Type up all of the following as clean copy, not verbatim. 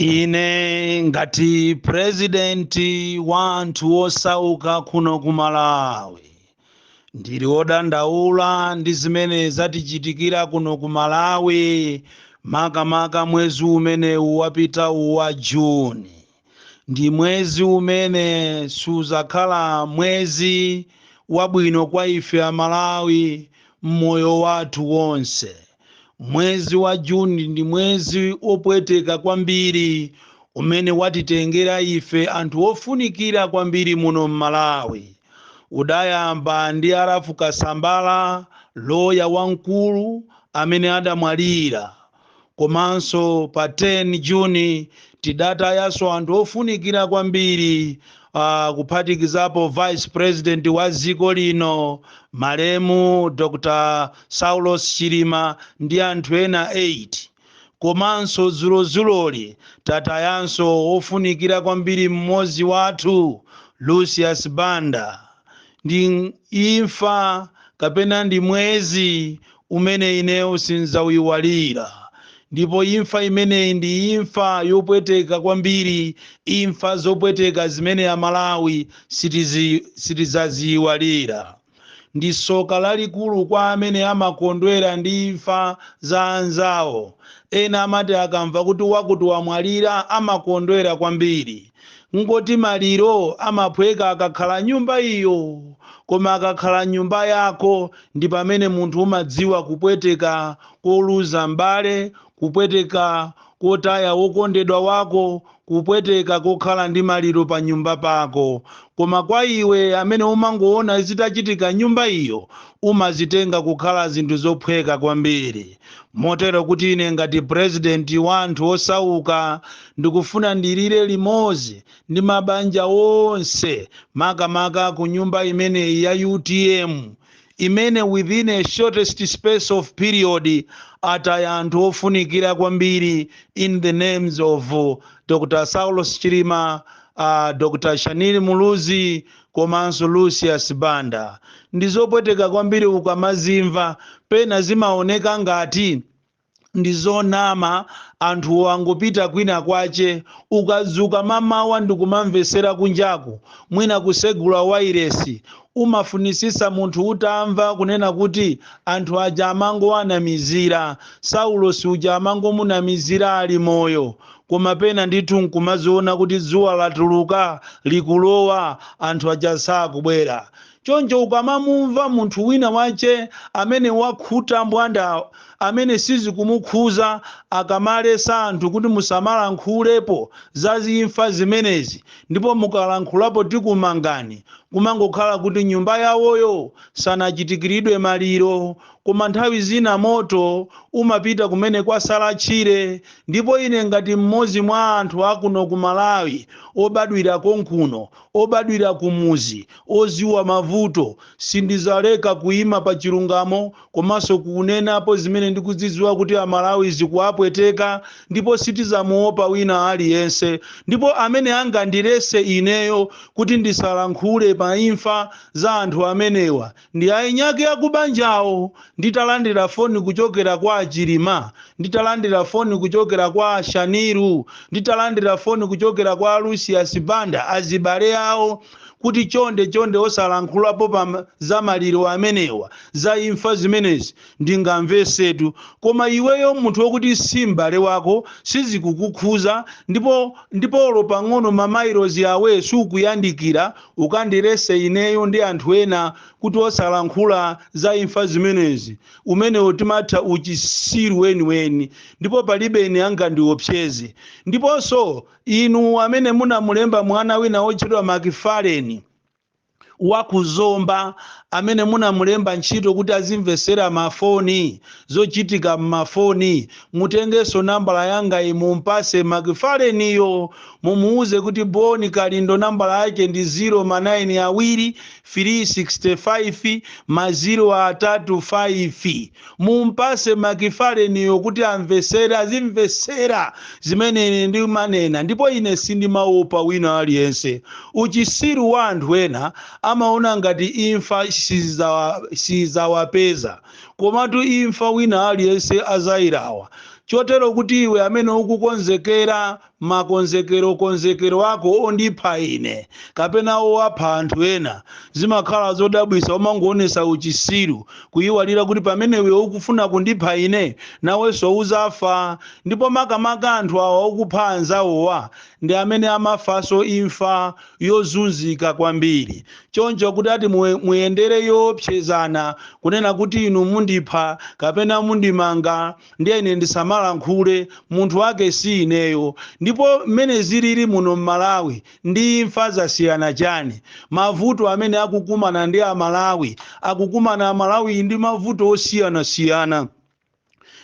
Ine ngati purezidenti wa anthu osauka kuno ku Malawi, ndili wodandaula ndi zimene zatichitikira kuno ku Malawi, makamaka mwezi umenewu wapitawu wa Juni. Ndi mwezi umene suzakhala mwezi wabwino kwa ife Amalawi mmoyo wathu wonse. Mwezi wa Juni ndi mwezi wopweteka kwambiri umene watitengera ife anthu ofunikira kwambiri muno m'Malawi. Udayamba ndi a Ralph Kasambara, loya wamkulu amene adamwalira. Komanso pa 10 Juni tidatayanso anthu ofunikira kwambiri, kuphatikizapo vice president wa dziko lino malemu Dr Saulos Chilima ndi anthu ena 8. Komanso dzulozuloli tatayanso ofunikira kwambiri mmodzi wathu, Lucius Banda. Ndi imfa kapena ndi mwezi umene ineyo sindzauyiwalira, ndipo imfa imeneyi ndi imfa yopweteka kwambiri, imfa zopweteka zimene Amalawi sitidzaziyiwalira. Ndi soka lalikulu kwa amene amakondwera ndi imfa za anzawo. Ena amati akamva kuti wakuti wamwalira amakondwera kwambiri. Ngoti maliro amaphweka akakhala nyumba iyo, koma akakhala nyumba yako ndi pamene munthu umadziwa kupweteka koluza m'bale, kupweteka kotaya wokondedwa wako, kupweteka kokhala ndi maliro pa nyumba pako. Koma kwa iwe amene umangoona zitachitika nyumba iyo, umazitenga kukhala zinthu zophweka kwambiri. Motero kuti ine ngati purezidenti wa anthu osauka ndikufuna ndilire limodzi ndi mabanja onse, makamaka ku nyumba imeneyi ya UTM, imene within a shortest space of period ataya anthu ofunikira kwambiri in the names of Dr Saulos Chilima, Dr Shanil Muluzi komanso Lucius Banda. Ndi zopweteka kwambiri ukamazimva. Pena zimaoneka ngati ndi zonama, anthu angopita kwina kwache. Ukadzuka mamawa ndikumamvesera kunjaku, mwina kusegula wairesi, umafunisisa munthu utamva kunena kuti anthu aja amangowanamizira, Saulo uja amangomunamizira ali moyo. Koma pena ndithu nkumaziona kuti dzuwa latuluka, likulowa, anthu aja sakubwera. Choncho ukamamumva munthu wina wache amene wakhuta mbwanda, amene sizikumukhuza, akamalesa anthu kuti musamalankhulapo za imfa zimenezi, ndipo mukalankhulapo tikumangani, kumangokhala kuti nyumba yawoyo sanachitikiridwe maliro. Koma nthawi zina moto umapita kumene kwasala tchire. Ndipo ine ngati mmodzi mwa anthu akuno ku Malawi, obadwira konkuno, obadwira kumuzi, oziwa mavuto, sindizaleka kuyima pa chilungamo komanso kunenapo zimene ndikudzidziwa kuti Amalawi zikuwapweteka, ndipo sitizamuopa wina aliyense. Ndipo amene angandilese ineyo kuti ndisalankhule pa imfa za anthu amenewa ndi ainyake akubanjawo. Nditalandira foni kuchokera kwa Achilima, nditalandira foni kuchokera kwa Shaniru, nditalandira foni kuchokera kwa Lucius Banda, azibale awo, kuti chonde chonde osalankhulapo pa za maliro amenewa, za imfa zimenezi, ndingamvesetu. Koma iweyo munthu wokuti si m'bale wako, sizikukukhuza, ndipo olo pang'ono mamailozi awe sukuyandikira, ukandirese ineyo ndi anthu ena kuti osalankhula za imfa zimenezi, umenewo timatha uchisiru weniweni, ndipo palibe ine angandiopseze. Ndiponso inu amene munamulemba mwana wina wotchedwa Makifaleni wakuzomba, amene munamulemba ntchito kuti azimvesera mafoni, zochitika mmafoni, mutengenso nambala yanga mumpase Makifaleniyo, mumuuze kuti Boni Kalindo nambala yake ndi 0 ma 9 awiri 365 ma 0 atatu 5. Mumpase Makifaleniyo kuti amvesere, azimvesera zimene ine ndimanena. Ndipo ine sindimaopa wina aliyense. Uchisiru wa anthu ena, amaona ngati imfa sizawapeza, komatu imfa wina aliyense azayirawa. Chotero kuti iwe amene ukukonzekera Makonzekero konzekero ako ondipha ine kapena owapha anthu ena, zimakhala zodabwisa. Umangoonesa uchisiru, kuyiwalira kuti pamene iwe ukufuna kundipha ine, nawenso uzafa. Ndipo makamaka anthu awa okupha anzawowa ndi amene amafanso imfa yozunzika kwambiri. Choncho kuti ati muyendere yoopsezana, kunena kuti inu mundipha kapena mundimanga, ndiye ine ndisamalankhule, munthu wake si ineyo. Ndipo mmene zilili muno mMalawi ndi imfa zasiyana chani? Mavuto amene akukumana ndi Amalawi, akukumana Amalawi ndi mavuto osiyanasiyana.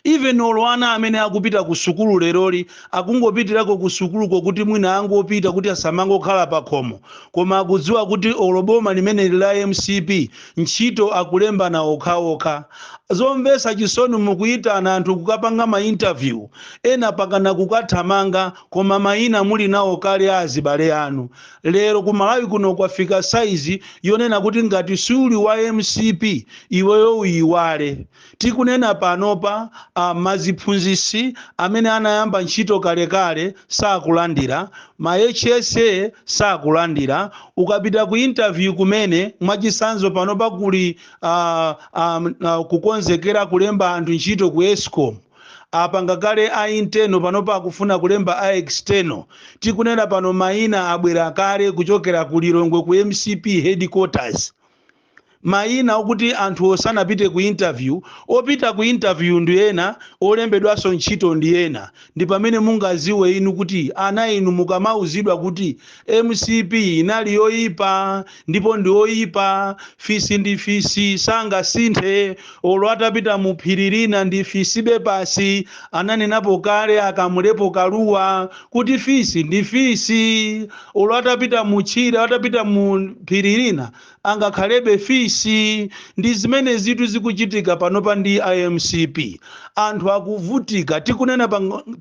Even olo ana amene akupita ku sukulu leroli, akungopitirako ku sukuluko kuti mwina angopita kuti asamangokhala pa khomo, koma akudziwa kuti olo boma limene la MCP, ntchito akulembana okhaokha. Zomvetsa chisoni, mukuyitana anthu kukapanga ma interview, ena pakana kukathamanga, koma mayina muli nawo kale a azibale anu. Lero ku Malawi kuno kwafika saizi yonena kuti ngati suli wa MCP, iweyo uyiwale. Tikunena panopa, maziphunzitsi amene anayamba ntchito kalekale sakulandira, ma HSA sakulandira. Ukapita ku interview kumene, mwachisanzo, panopa kuli kukonzekera kulemba anthu ntchito ku ESCOM. Apanga kale a internal, panopa akufuna kulemba a external. Tikunena pano, mayina abwera kale kuchokera ku Lilongwe, ku MCP headquarters, mayina okuti anthu osanapite ku interview. Opita ku interview ndi ena, olembedwanso ntchito ndi ena. Ndi pamene mungaziwe inu kuti ana inu mukamauzidwa kuti MCP inali yoyipa ndipo ndi oyipa, fisi ndi fisi, sangasinthe olo atapita mu phiri lina, ndi fisibe pasi. Ananenapo kale akamulepo Kaluwa kuti fisi ndi fisi, olo atapita mu tchire, atapita mu phiri lina, angakhalebe fisi. Ndi zimene zitu zikuchitika panopa ndi iMCP. Anthu akuvutika. Tikunena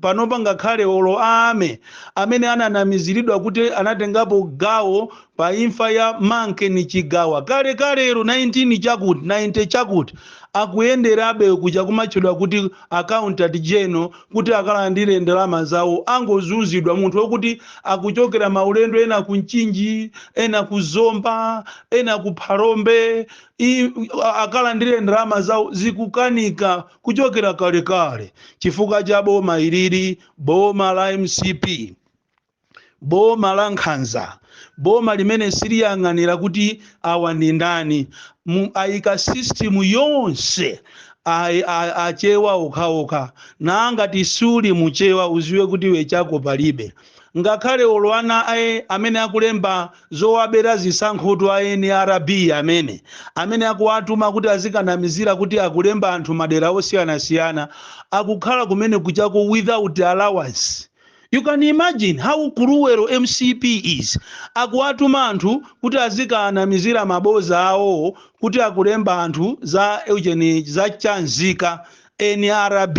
panopa, ngakhale olo ame amene ananamiziridwa kuti anatengapo gawo pa imfa ya Mankeni Chigawa kale kalero 19 chakuti 90 chakuti, akuyenderabe kuja kumatchedwa kuti Accountant General kuti akalandire ndalama zawo. Angozunzidwa munthu wokuti akuchokera maulendo, ena ku Mchinji, ena ku Zomba, ena ku Phalombe, akalandire ndalama zawo, zikukanika kuchokera kalekale chifukwa cha boma ilili, boma la MCP, boma la nkhanza, boma limene siliyang'anira kuti awa ndi ndani. Ayika system yonse achewa okhaokha, nangati suli muchewa, uziwe kuti iwe chako palibe. Ngakhale olo ana amene akulemba zowabera zisankhoto a NRB, amene akuwatuma kuti azikanamizira kuti akulemba anthu madera osiyanasiyana, akukhala kumene kuchako without allowance. You can imagine how cruel MCP is. Akuwatuma anthu kuti azikanamizira maboza awo kuti akulemba anthu za eugene za chanzika NRB,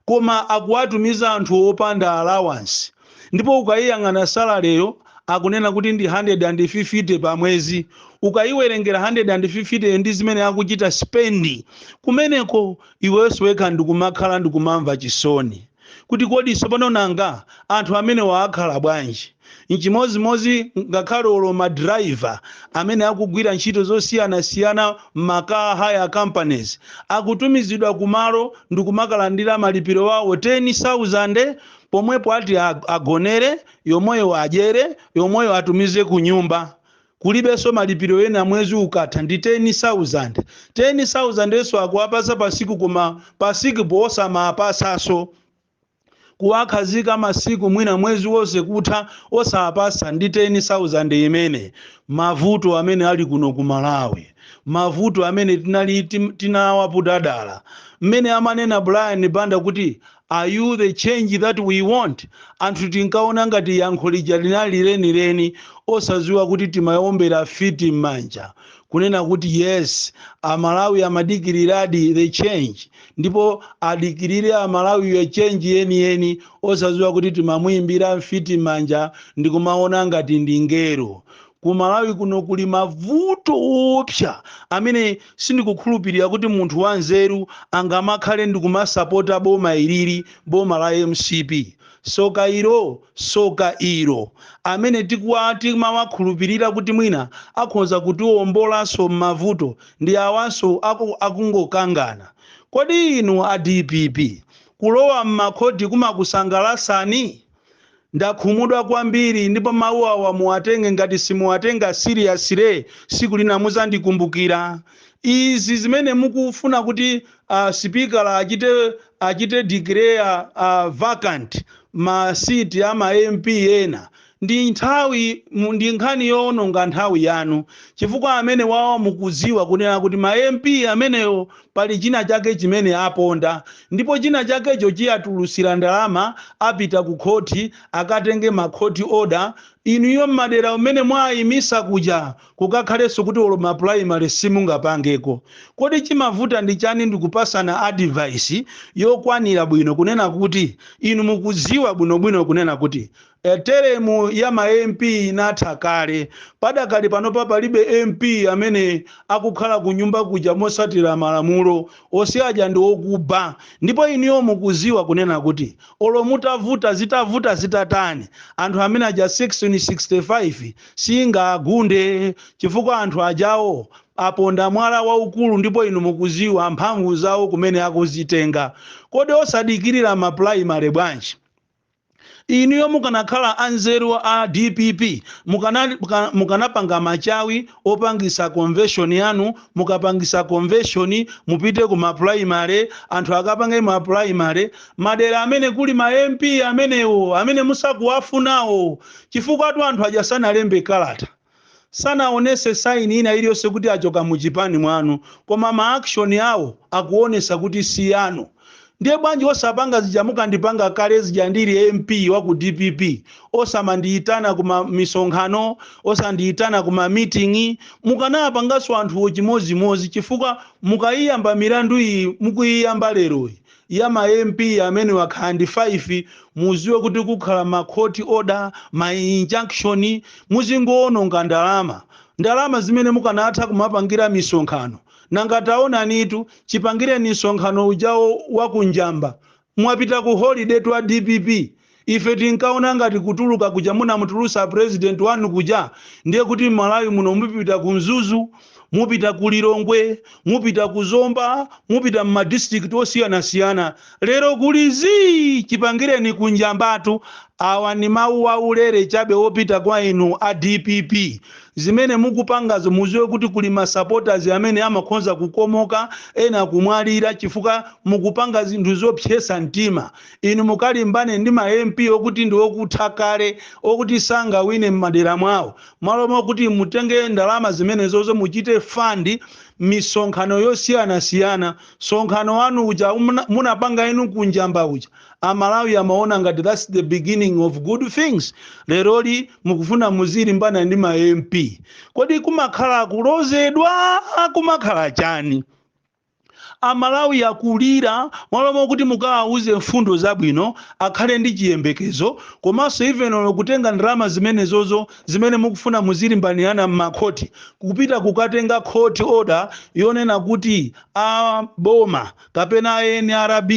koma akuwatumiza anthu opanda allowance. Ndipo ukayiyang'ana salary yo, akunena kuti ndi 150 pa mwezi. Ukayiwerengera 150 ndi zimene akuchita spend kumeneko, iwenso wekha ndikumakhala ndikumamva chisoni kuti kodi tsopano nanga anthu amene waakhala bwanji? Nchimozimozi ngakhale olo ma driver amene akugwira ntchito zosiyanasiyana m'ma car hire companies, akutumizidwa kumalo ndikumakalandira malipiro awo 10,000 pomwepo, ati agonere yomweyo, adyere yomweyo, atumize ku nyumba. Kulibenso malipiro ena. Mwezi ukatha ndi 10,000. 10,000 eso akuwapasa pasiku, koma pasiku posamapasaso, kuwakhazika masiku mwina mwezi wonse kutha osapasa, ndi 10,000 imene. Mavuto amene ali kuno ku Malawi, mavuto amene tinali tinawaputa dala. Mmene amanena Brian Banda kuti, "Are you the change that we want?" anthu tinkaona ngati yankho lija linali lenileni, osadziwa kuti timayombera fiti m'manja kunena kuti yes, Amalawi amadikiriradi the change, ndipo adikirire Amalawi ye change yeniyeni, osadziwa kuti timamuyimbira mfiti manja ndikumaona ngati ndi ngero. Ku Malawi kuno kuli mavuto opsa amene sindikukhulupirira kuti munthu wanzeru angamakhale ndikumasapota boma ilili, boma la MCP. Soka ilo, soka ilo. Amene timawakhulupirira kuti mwina akhoza kutiwombolanso m'mavuto ndi awanso akungokangana. Kodi inu a DPP, kulowa m'makhoti kumakusangalasani? Ndakhumudwa kwambiri, ndipo mawu awa muwatenge. Ngati simuwatenga seriously, siku lina muzandikumbukira. Izi zimene mukufuna kuti sipikala achite declare vacant ma seat ama MP ena, ndi nkhani yowononga nthawi yanu, chifukwa amene wawa mukuziwa kunena kuti ma MP amenewo pali china chake chimene aponda, ndipo china chakecho chiyatulusira ndalama, apita ku khoti akatenge ma court order. Inuyo mmadera umene mwayimisa kuja kukakhalenso kuti olo ma primary simungapangeko. Kodi chimavuta ndi chani? Ndikupasana advice yokwanira bwino kunena kuti inu mukuziwa bwinobwino kunena kuti term ya ma MP inatha kale. Padakali panopa palibe MP amene akukhala ku nyumba kuja mosatira malamulo. Onse aja ndi okuba, ndipo inuyo mukuziwa kunena kuti olo mutavuta, zitavuta zitatani, anthu amene aja section 65 singagunde, chifukwa anthu ajawo aponda mwala waukulu, ndipo inu mukuziwa mphamvu zawo kumene akuzitenga. Kodi osadikirira ma primary bwanji? Inuyo mukanakhala anzeru a DPP, mukanapanga machawi opangisa convention yanu. Mukapangisa convention, mupite ku ma primary, anthu akapange ma primary madera amene kuli ma MP amenewo amene musakuwafunawo, chifukwa tu anthu aja sanalembe kalata, sanaonese sign ina iliyonse kuti achoka muchipani mwanu, koma ma action awo akuonesa kuti si yanu. Ndiye bwanji osapanga zija mukandipanga kale zija ndili MP wa ku DPP, osamandiyitana kuma misonkhano, osandiyitana kuma meeting? Mukanapanganso anthuwo chimozimozi, chifukwa mukayiyamba milandu iyi mukuyiyamba leroyi ya ma MP amene wakhala ndi 5, muziwe kuti kukhala ma court order, ma injunction, muzingoononga ndalama, ndalama zimene mukanatha kumapangira misonkhano. Nanga taonanitu, chipangireni msonkhano ujawo wakunjamba, mwapita ku holiday twa DPP. Ife tinkaona ngati kutuluka kuja munamutulusa president wanu kuja, ndiye kuti Malawi muno mupita ku Mzuzu, mupita ku Lilongwe, mupita ku Zomba, mupita mma district osiyanasiyana. Lero kuli zii chipangireni kunjambatu. Awa ni mawu aulere chabe wopita kwa inu a DPP. Zimene mukupangazo, muziwe kuti kuli ma supporters amene amakhonza kukomoka, ena kumwalira, chifukwa mukupanga zinthu zopsesa mtima. Inu mukalimbane ndi ma MP okuti ndi okutha kale, okuti sangawine m'madera mwawo, malo mokuti mutenge ndalama zimenezozo muchite fund misonkhano yosiyanasiyana. Sonkhano wanu uja munapanga inu kunjamba uja, Amalawi amaona ngati that's the beginning of good things. Leroli mukufuna muzilimbana ndi ma MP. Kodi kumakhala kulozedwa, kumakhala chani? Amalawi akulira, malo mokuti mukawauze mfundo zabwino akhale ndi chiyembekezo. Komanso even olo kutenga ndalama zimenezozo zimene mukufuna muzilimbanirana m'makhoti, kupita kukatenga court order yonena kuti a boma kapena a NRB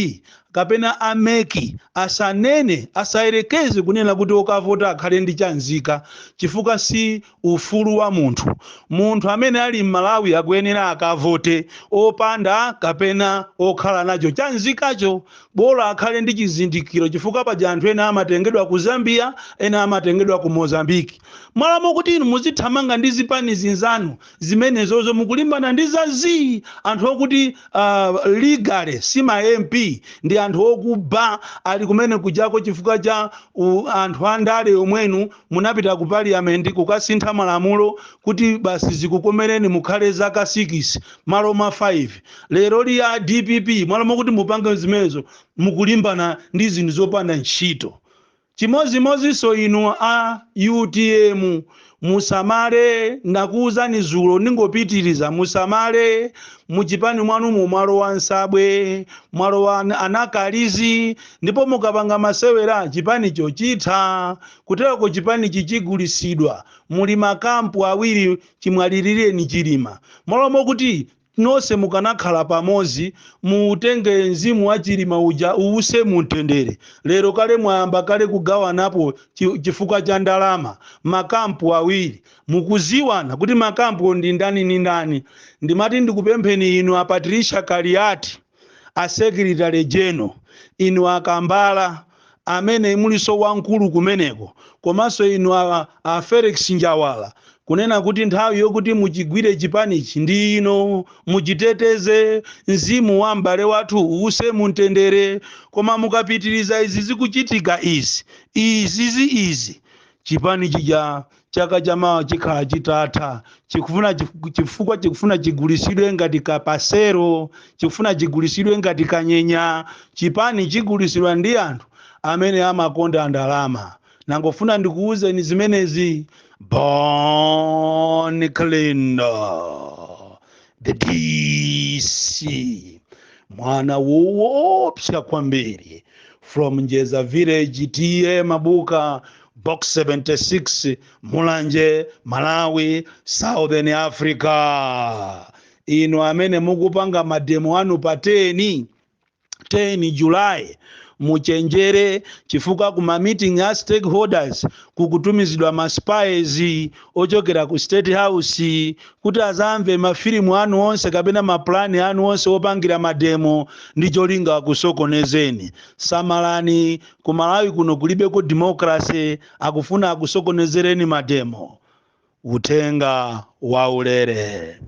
kapena a MEC asanene, asayerekeze kunena kuti okavota akhale ndi chanzika, chifukwa si ufulu wa munthu. Munthu amene ali m'Malawi akuyenera akavote opanda kapena okhala nacho chanzikacho, bola akhale ndi chizindikiro, chifukwa paja anthu ena amatengedwa ku Zambia, ena amatengedwa ku Mozambiki. Mwalamo kuti inu muzithamanga ndi zipani zinzanu zimenezozo, mukulimbana ndi zazii, anthu okuti legally si ma MP, ndi anthu okuba ali kumene kujako chifukwa cha anthu andale omwenu munapita ku parliament kukasintha malamulo kuti basi zikukomereni, mukhale zaka 6 malo ma 5. Lero liya DPP, mwalo mokuti mupange zimenezo, mukulimbana ndi zinthu zopanda ntchito. Chimozimozinso inu a UTM, musamale. Ndakuwuzani zulo, ndingopitiriza: musamale. Muchipani mwanumu mwalowa nsabwe, mwalowa anakalizi, ndipo mukapanga masewera chipanicho chitha. Kuterako chipanichi chigulisidwa. Muli ma camp awiri chimwalirireni Chilima. Malo mokuti Nonse mukanakhala pamodzi, muutenge mzimu wa Chilima uja uwuse mumtendere. Lero kale mwayamba kale kugawanapo chifukwa cha ndalama, makampu awiri. Mukuziwana kuti makampu ndi ndani ndi ndani. Ndimati ndikupempheni inu a Patricia Kaliati, a Secretary General, inu akambala amene muliso wamkulu kumeneko, komanso inu a Felix Njawala, kunena kuti nthawi yokuti muchigwire chipanichi ndi ino, muchiteteze, mzimu wa m'bale wathu uwuse mumtendere. Koma mukapitiriza izi zikuchitika izi, izizi izi, chipani chija chaka chamawa chikhala chitatha. Chikufuna chifukwa chikufuna chigulisidwe ngati kapasero, chikufuna chigulisidwe ngati kanyenya. Chipani chigulisidwa ndi anthu amene amakonda ndalama. Nangofuna ndikuwuzeni zimenezi. Bon Kalindo, the DC, mwana woopsa kwambiri, from Njeza Village, T/A Mabuka, Box 76, Mulanje, Malawi, Southern Africa. Inu amene mukupanga mademo anu pa 10 July, muchenjere, chifukwa kuma meeting a stakeholders kukutumizidwa ma spies ochokera ku State House kuti azamve mafilimu anu onse kapena maplani anu onse opangira mademo ndi cholinga akusokonezeni. Samalani, ku Malawi kuno kulibeko democracy, akufuna akusokonezereni mademo. Uthenga waulere.